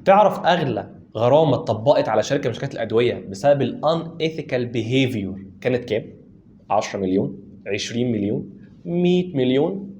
تعرف اغلى غرامة اتطبقت على شركة من شركات الادوية بسبب ال unethical behavior كانت كام؟ 10 مليون، 20 مليون، 100 مليون؟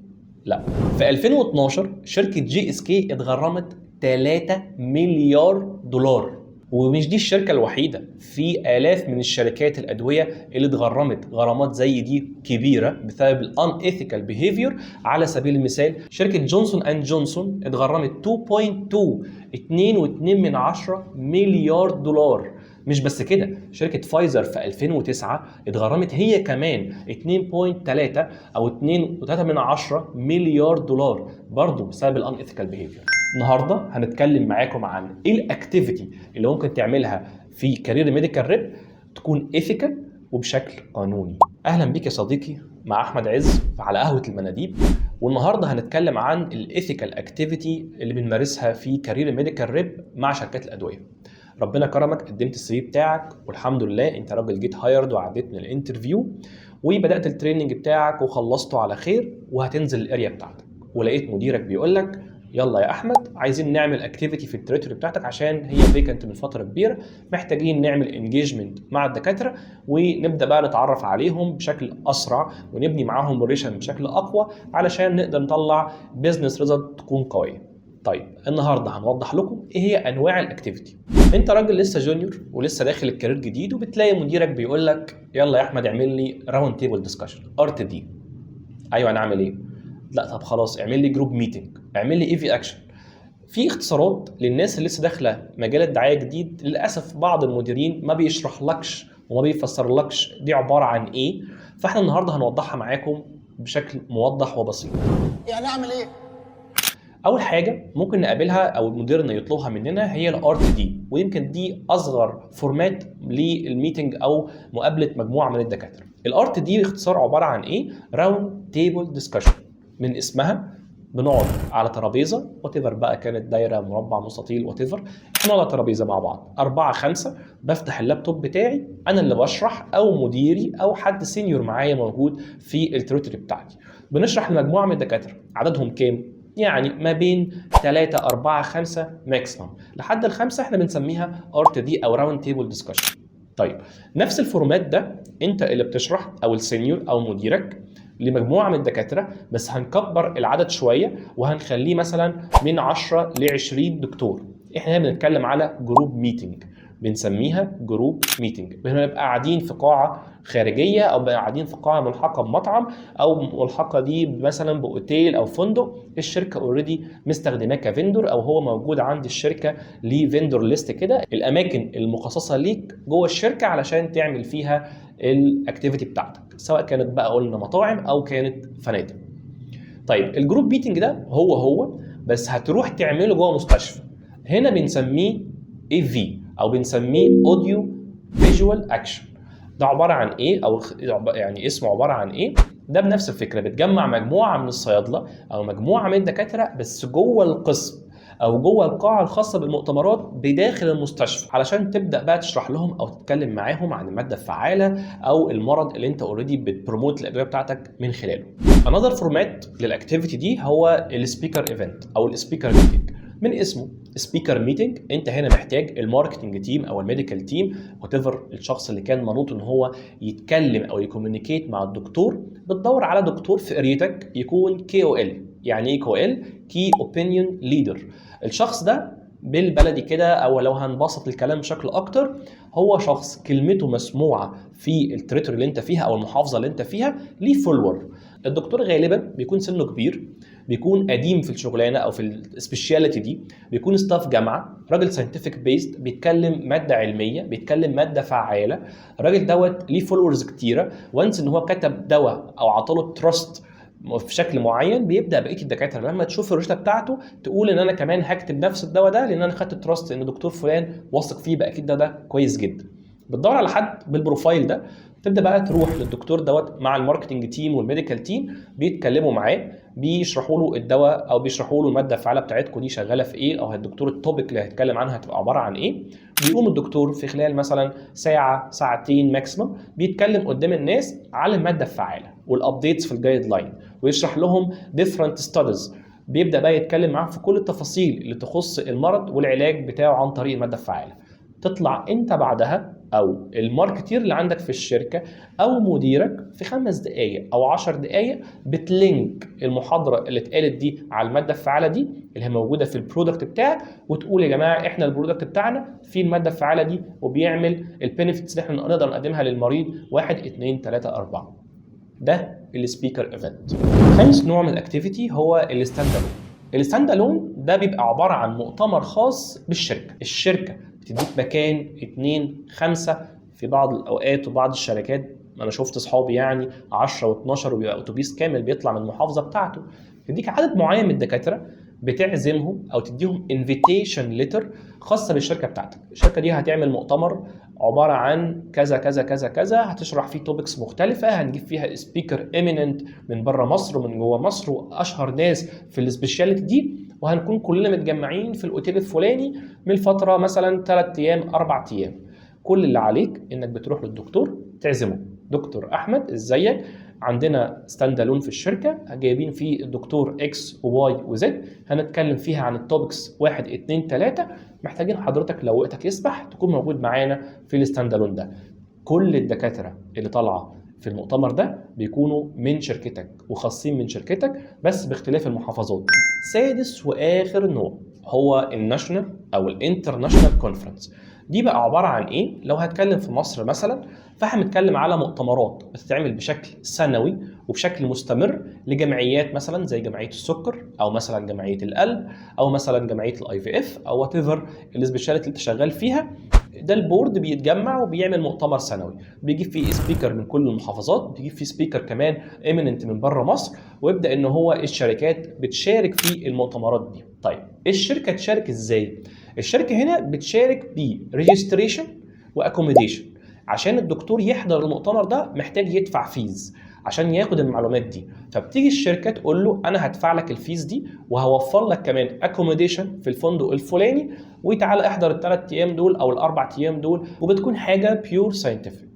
لا، في 2012 شركة GSK اتغرمت 3 مليار دولار. ومش دي الشركة الوحيده، في الاف من الشركات الادوية اللي اتغرمت غرامات زي دي كبيرة بسبب ال unethical behavior. على سبيل المثال شركة Johnson and Johnson اتغرمت 2.2 2.2 من 10 مليار دولار. مش بس كده، شركة فايزر في 2009 اتغرمت هي كمان 2.3 او 2.3 من 10 مليار دولار برضه بسبب ال unethical behavior. النهارده هنتكلم معاكم عن ايه ال activity اللي ممكن تعملها في career medical rep تكون ethical وبشكل قانوني. اهلا بيك يا صديقي مع احمد عز على قهوة المناديب، والنهارده هنتكلم عن ال ethical activity اللي بنمارسها في career medical rep مع شركات الادويه. ربنا كرمك، قدمت ال CV بتاعك والحمد لله انت راجل جيت hired وعديت من ال interview وبدات ال training بتاعك وخلصته على خير وهتنزل ال area بتاعتك، ولقيت مديرك بيقول لك يلا يا احمد عايزين نعمل activity في ال territory بتاعتك عشان هي vacant من فترة كبيره، محتاجين نعمل engagement مع الدكاترة ونبدا بقى نتعرف عليهم بشكل اسرع ونبني معاهم relation بشكل اقوى علشان نقدر نطلع business result تكون قويه. طيب النهارده هنوضح لكم ايه هي انواع ال activity. انت راجل لسه junior ولسه داخل ال career جديد، وبتلاقي مديرك بيقول لك يلا يا احمد اعمل لي round table discussion RTD. ايوه انا اعمل ايه؟ لا طب خلاص اعمل لي group meeting، اعمل لي AV action. في اختصارات للناس اللي لسه داخله مجال الدعاية جديد، للاسف بعض المديرين ما بيشرحلكش وما بيفسرلكش دي عبارة عن ايه، فاحنا النهارده هنوضحها معاكم بشكل موضح وبسيط. يعني اعمل ايه؟ اول حاجة ممكن نقابلها او مديرنا يطلبها مننا هي ال RTD، ويمكن دي اصغر format لل meeting او مقابله مجموعة من الدكاتره. ال RTD باختصار عبارة عن ايه؟ round table discussion. من اسمها بنقعد على ترابيزة whatever بقى كانت دايره، مربع، مستطيل، whatever، احنا نقعد على ترابيزة مع بعض أربعة خمسة، بفتح اللابتوب بتاعي، أنا اللي بشرح أو مديري أو حد senior معايا موجود في ال territory بتاعتي، بنشرح لمجموعة من الدكاترة. عددهم كام؟ يعني ما بين 3 4 5 maximum، لحد الخمسة احنا بنسميها RTD او round table discussion. طيب نفس ال format ده انت اللي بتشرح او ال senior او مديرك لمجموعة من الدكاتره، بس هنكبر العدد شوية وهنخليه مثلا من 10 ل 20 دكتور. احنا هنا بنتكلم على group meeting، بنسميها group meeting. بنبقى قاعدين في قاعة خارجية او قاعدين في قاعة ملحقه بمطعم او ملحقه دي مثلا باوتيل او فندق الشركة already مستخدماه ك vendor، او هو موجود عند الشركة ليه vendor list كده، الاماكن المخصصة ليك جوه الشركة علشان تعمل فيها ال activity بتاعتك، سواء كانت بقى قلنا مطاعم او كانت فنادق. طيب ال group meeting ده هو هو بس هتروح تعمله جوه مستشفى، هنا بنسميه AV او بنسميه audio visual action. ده عبارة عن ايه او يعني اسمه عبارة عن ايه؟ ده بنفس الفكره، بتجمع مجموعة من الصيادله او مجموعة من الدكاترة بس جوه القسم او جوه القاعة الخاصة بالمؤتمرات بداخل المستشفى، علشان تبدا بقى تشرح لهم او تتكلم معاهم عن المادة الفعالة او المرض اللي انت already بت promote الادوية بتاعتك من خلاله. another format لل activity دي هو ال speaker event او ال speaker meeting. من اسمه speaker meeting، انت هنا محتاج ال marketing team او ال medical team whatever الشخص اللي كان منوط ان هو يتكلم او ي communicate مع الدكتور. بتدور على دكتور في area تك يكون KOL. يعني ايه KOL؟ key opinion leader. الشخص ده بالبلدي كده او لو هنبسط الكلام بشكل اكتر، هو شخص كلمته مسموعة في ال territory اللي انت فيها او المحافظة اللي انت فيها، ليه follower. الدكتور غالبا بيكون سنة كبير، بيكون قديم في الشغلانة او في ال speciality دي، بيكون staff جامعه، راجل scientific based، بيتكلم مادة علميه، بيتكلم مادة فعاله. الراجل دوت ليه followers كتيره، once ان هو كتب دواء او عطاله trust في شكل معين، بيبدا بقية الدكاترة لما تشوف الروشته بتاعته تقول ان انا كمان هكتب نفس الدواء ده لان انا خدت trust ان دكتور فلان واثق فيه، بقى اكيد ده كويس جدا. بتدور على حد بال profile ده، تبدا بقى تروح للدكتور دوت مع ال marketing team وال medical team، بيتكلموا معاه، بيشرحوا له الدواء او بيشرحوا له المادة الفعالة بتاعتكم دي شغالة في ايه، او الدكتور ال topic اللي هيتكلم عنها هتبقى عبارة عن ايه. بيقوم الدكتور في خلال مثلا ساعة ساعتين maximum بيتكلم قدام الناس على المادة الفعالة وال updates في ال guideline، ويشرح لهم different studies. بيبدا بقى يتكلم معاك في كل التفاصيل اللي تخص المرض والعلاج بتاعه عن طريق المادة الفعالة. تطلع انت بعدها او ال marketeer اللي عندك في الشركة او مديرك في 5 دقائق او 10 دقائق بت link المحاضرة اللي اتقالت دي على المادة الفعالة دي اللي هي موجودة في ال product بتاعك، وتقول يا جماعة احنا ال product بتاعنا فيه المادة الفعالة دي وبيعمل ال benefits اللي احنا نقدر نقدمها للمريض 1 2 3 4. ده ال speaker event. خامس نوع من ال activity هو ال stand alone. ال stand alone ده بيبقى عبارة عن مؤتمر خاص بالشركة. الشركة بتديك مكان 2 5، في بعض الاوقات وبعض الشركات انا شفت اصحابي يعني 10 و12 وبيبقى اتوبيس كامل بيطلع من المحافظة بتاعته. تديك عدد معين من الدكاترة بتعزمهم او تديهم invitation letter خاصة بالشركة بتاعتك. الشركة دي هتعمل مؤتمر عبارة عن كذا كذا كذا كذا، هتشرح فيه topics مختلفة، هنجيب فيها speaker eminent من بره مصر ومن جوه مصر واشهر ناس في ال specialty دي، وهنكون كلنا متجمعين في الاوتيل الفلاني من فترة مثلا 3 ايام 4 ايام. كل اللي عليك انك بتروح للدكتور تعزمه، دكتور احمد ازيك، عندنا stand alone في الشركة جايبين فيه الدكتور X و Y و Z، هنتكلم فيها عن ال topics 1 2 3، محتاجين حضرتك لو وقتك يسمح تكون موجود معانا في ال stand alone ده. كل الدكاترة اللي طالعه في المؤتمر ده بيكونوا من شركتك وخاصين من شركتك بس باختلاف المحافظات. سادس واخر نوع هو ال national او ال international conference. دي بقى عبارة عن ايه؟ لو هتكلم في مصر مثلا فاحنا بنتكلم على مؤتمرات بتتعمل بشكل سنوي وبشكل مستمر لجمعيات مثلا زي جمعية السكر او مثلا جمعية القلب او مثلا جمعية ال IVF او whatever ال specialty اللي انت شغال فيها. ده ال board بيتجمع وبيعمل مؤتمر سنوي، بيجيب فيه speaker من كل المحافظات، بيجيب فيه speaker كمان eminent من بره مصر، ويبدا ان هو الشركات بتشارك في المؤتمرات دي. طيب الشركة تشارك ازاي؟ الشركة هنا بتشارك ب registration و accommodation. عشان الدكتور يحضر المؤتمر ده محتاج يدفع fees عشان ياخد المعلومات دي، فبتيجي الشركة تقول له انا هدفع لك ال fees دي وهوفر لك كمان accommodation في الفندق الفلاني، وتعالى احضر ال3 ايام دول او ال4 ايام دول، وبتكون حاجة pure scientific.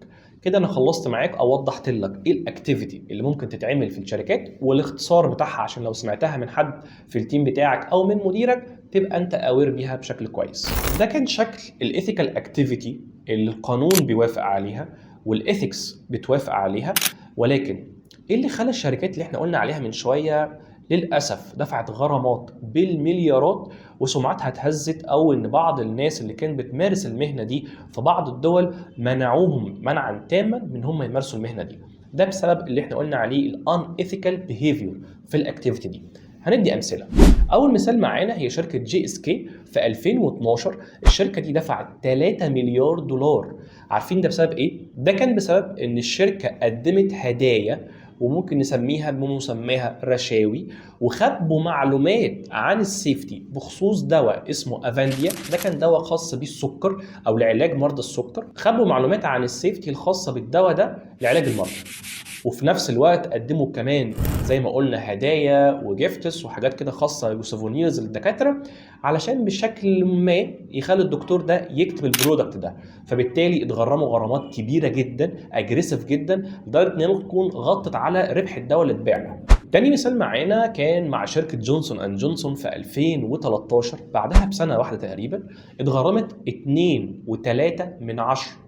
كده انا خلصت معاك او وضحت لك ايه ال activity اللي ممكن تتعمل في الشركات والاختصار بتاعها، عشان لو سمعتها من حد في ال team بتاعك او من مديرك تبقى انت aware بيها بشكل كويس. ده كان شكل ال ethical activity اللي القانون بيوافق عليها وال ethics بتوافق عليها. ولكن ايه اللي خلى الشركات اللي احنا قلنا عليها من شوية للاسف دفعت غرامات بالمليارات وسمعتها اتهزت، او ان بعض الناس اللي كانت بتمارس المهنة دي في بعض الدول منعوهم منعا تاما من هم يمارسوا المهنة دي؟ ده بسبب اللي احنا قلنا عليه ال unethical behavior في ال activity دي. هندي امثلة. اول مثال معانا هي شركة GSK في 2012. الشركة دي دفعت 3 مليار دولار. عارفين ده بسبب ايه؟ ده كان بسبب ان الشركة قدمت هدايا وممكن نسميها بمسماها رشاوي، وخبوا معلومات عن ال safety بخصوص دواء اسمه افانديا. ده كان دواء خاص بالسكر او لعلاج مرضى السكر. خبوا معلومات عن ال safety الخاصة بالدواء ده لعلاج المرضى، وفي نفس الوقت قدموا كمان زي ما قلنا هدايا و gifts وحاجات كده خاصة و souvenirs للدكاتره علشان بشكل ما يخلي الدكتور ده يكتب ال product ده. فبالتالي اتغرموا غرامات كبيرة جدا، aggressive جدا، لدرجة ان هي ممكن تكون غطت على ربح الدواء اللي اتباع. تاني مثال معانا كان مع شركة جونسون اند جونسون في 2013، بعدها بسنة واحدة تقريبا اتغرمت 2.3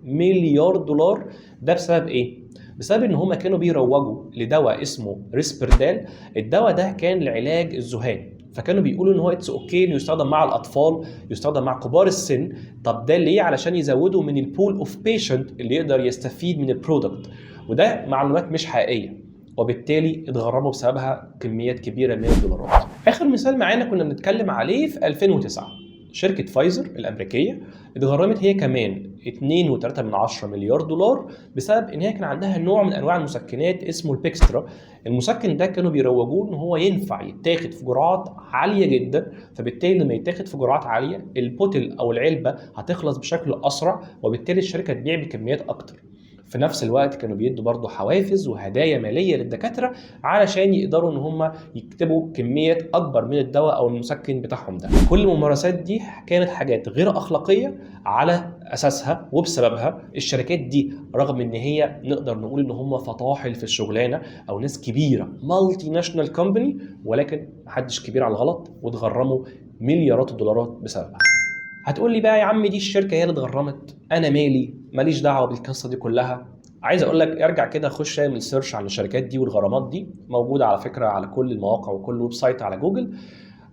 مليار دولار. ده بسبب ايه؟ بسبب ان هما كانوا بيروجوا لدواء اسمه ريسبردال. الدواء ده كان لعلاج الذهان، فكانوا بيقولوا ان هو it's okay انه يستخدم مع الاطفال، يستخدم مع كبار السن. طب ده ليه؟ علشان يزودوا من ال pool of patient اللي يقدر يستفيد من ال product، وده معلومات مش حقيقية، وبالتالي اتغرموا بسببها كميات كبيرة من الدولارات. اخر مثال معانا كنا بنتكلم عليه في 2009، شركة فايزر الأمريكية اتغرمت هي كمان 2.3 مليار دولار بسبب إن هي كان عندها نوع من أنواع المسكنات اسمه البيكسترا. المسكن ده كانوا بيروجوه إن هو ينفع يتاخد في جرعات عالية جدا، فبالتالي لما يتاخد في جرعات عالية ال bottle أو العلبة هتخلص بشكل أسرع، وبالتالي الشركة تبيع بكميات أكتر. في نفس الوقت كانوا بيدوا برضه حوافز وهدايا ماليه للدكاتره علشان يقدروا ان هم يكتبوا كميات اكبر من الدواء او المسكن بتاعهم ده. كل الممارسات دي كانت حاجات غير اخلاقية، على اساسها وبسببها الشركات دي رغم ان هي نقدر نقول ان هم فطاحل في الشغلانة او ناس كبيرة multinational company، ولكن محدش كبير على الغلط واتغرموا مليارات الدولارات بسببها. هتقول لي بقى يا عم دي الشركة هي اللي اتغرمت، انا مالي، ماليش دعوه بالقصة دي كلها. عايز اقول لك ارجع كده خش اعمل search عن الشركات دي والغرامات دي، موجودة على فكرة على كل المواقع وكل website على جوجل.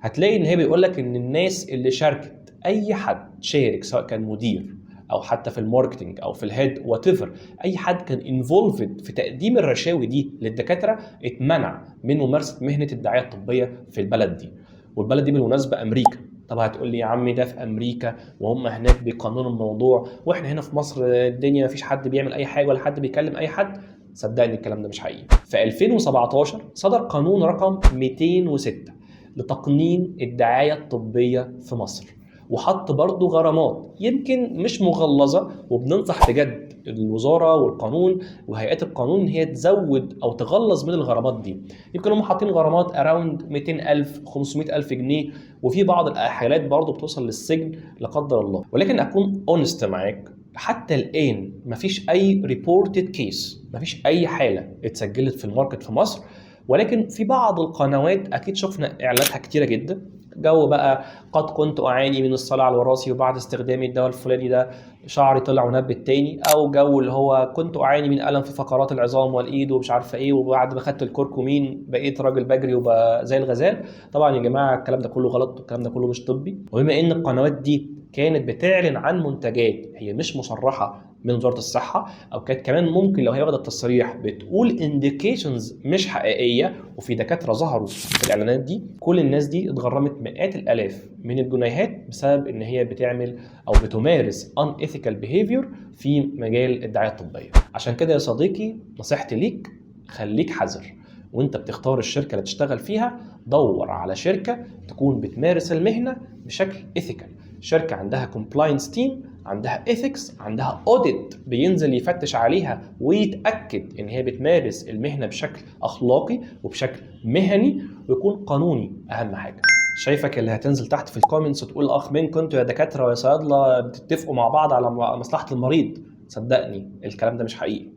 هتلاقي ان هي بيقول لك ان الناس اللي شاركت، اي حد شارك سواء كان مدير او حتى في ال marketing او في ال head whatever، اي حد كان involved في تقديم الرشاوي دي للدكاتره اتمنع من ممارسة مهنة الدعاية الطبية في البلد دي. والبلد دي بالمناسبة امريكا. طب هتقول لي يا عمي ده في امريكا وهم هناك بيقننوا الموضوع، واحنا هنا في مصر الدنيا مفيش حد بيعمل اي حاجة ولا حد بيكلم اي حد. صدقني الكلام ده مش حقيقي. في 2017 صدر قانون رقم 206 لتقنين الدعاية الطبية في مصر، وحط برضو غرامات يمكن مش مغلظة، وبننصح بجد الوزارة والقانون وهيئات القانون ان هي تزود او تغلظ من الغرامات دي. يمكن هم حاطين غرامات around 200,000 500,000 جنيه، وفي بعض الحالات برضو بتوصل للسجن لا قدر الله. ولكن اكون honest معاك، حتى الان مفيش اي reported case، مفيش اي حاله اتسجلت في ال market في مصر. ولكن في بعض القنوات اكيد شفنا اعلاناتها كتيرة جدا، جو بقى قد كنت اعاني من الصلع الوراثي وبعد استخدامي الدواء الفلاني ده شعري طلع ونبت تاني، او جو اللي هو كنت اعاني من الم في فقرات العظام والايد ومش عارفه ايه، وبعد ما خدت الكركمين بقيت راجل بجري وبقى زي الغزال. طبعا يا جماعة الكلام ده كله غلط والكلام ده كله مش طبي. وبما ان القنوات دي كانت بتعلن عن منتجات هي مش مصرحه من وزارة الصحة، او كانت كمان ممكن لو هي واخده التصريح بتقول indications مش حقيقية، وفي دكاترة ظهروا في الاعلانات دي، كل الناس دي اتغرمت مئات الالاف من الجنيهات بسبب ان هي بتعمل او بتمارس unethical behavior في مجال الدعاية الطبية. عشان كده يا صديقي نصيحتي ليك، خليك حذر وانت بتختار الشركة اللي تشتغل فيها. دور على شركة تكون بتمارس المهنة بشكل ethical، شركة عندها compliance team، عندها ethics، عندها audit بينزل يفتش عليها ويتاكد ان هي بتمارس المهنة بشكل اخلاقي وبشكل مهني ويكون قانوني. اهم حاجة شايفك اللي هتنزل تحت في ال comments وتقول اخ منكم انتوا يا دكاترة ويا صيادله بتتفقوا مع بعض على مصلحة المريض. صدقني الكلام ده مش حقيقي.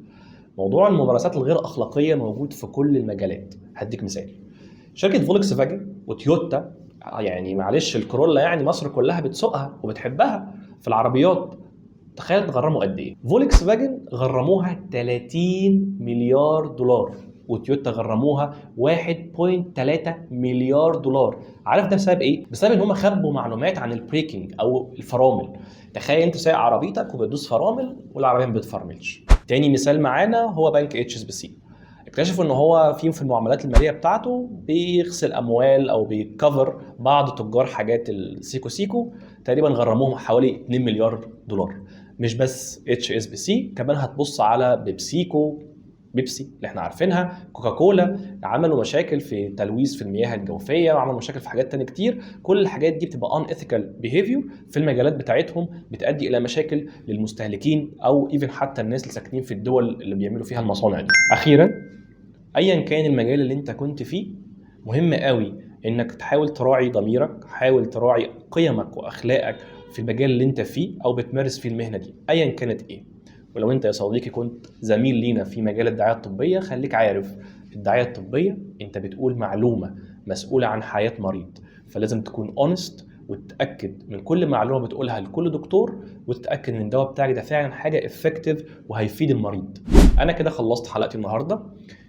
موضوع الممارسات الغير اخلاقية موجود في كل المجالات. هديك مثال، شركة فولكس فاجن وتويوتا، يعني معلش الكورولا يعني مصر كلها بتسوقها وبتحبها في العربيات، تخيل اتغرموا قد ايه؟ فولكس فاجن غرموها 30 مليار دولار، وتويوتا غرموها 1.3 مليار دولار. عارف ده بسبب ايه؟ بسبب ان هم خبوا معلومات عن ال braking او الفرامل. تخيل انت سايق عربيتك وبتدوس فرامل والعربية ما بتفرملش. تاني مثال معانا هو بنك HSBC، اكتشفوا ان هو في المعاملات المالية بتاعته بيغسل اموال او بي cover بعض تجار حاجات السيكو سيكو، تقريبا غرموهم حوالي 2 مليار دولار. مش بس HSBC، كمان هتبص على بيبسيكو، بيبسي اللي احنا عارفينها، كوكاكولا، عملوا مشاكل في تلويث في المياه الجوفيه وعملوا مشاكل في حاجات تانية كتير. كل الحاجات دي بتبقى unethical behavior في المجالات بتاعتهم، بتؤدي الى مشاكل للمستهلكين او even حتى الناس اللي ساكنين في الدول اللي بيعملوا فيها المصانع دي. اخيرا، ايا كان المجال اللي انت كنت فيه، مهم قوي انك تحاول تراعي ضميرك، حاول تراعي قيمك واخلاقك في المجال اللي انت فيه او بتمارس فيه المهنة دي ايا كانت ايه. ولو انت يا صديقي كنت زميل لينا في مجال الدعاية الطبية، خليك عارف الدعاية الطبية انت بتقول معلومة مسؤولة عن حياة مريض، فلازم تكون honest وتتاكد من كل معلومة بتقولها لكل دكتور، وتتاكد ان الدواء بتاعك ده فعلا حاجة effective وهيفيد المريض. انا كده خلصت حلقتي النهارده.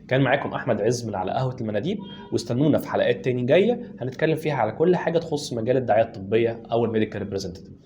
كان معاكم احمد عز من على قهوة المناديب، واستنونا في حلقات تاني جاية هنتكلم فيها على كل حاجة تخص مجال الدعاية الطبية او ال medical representative.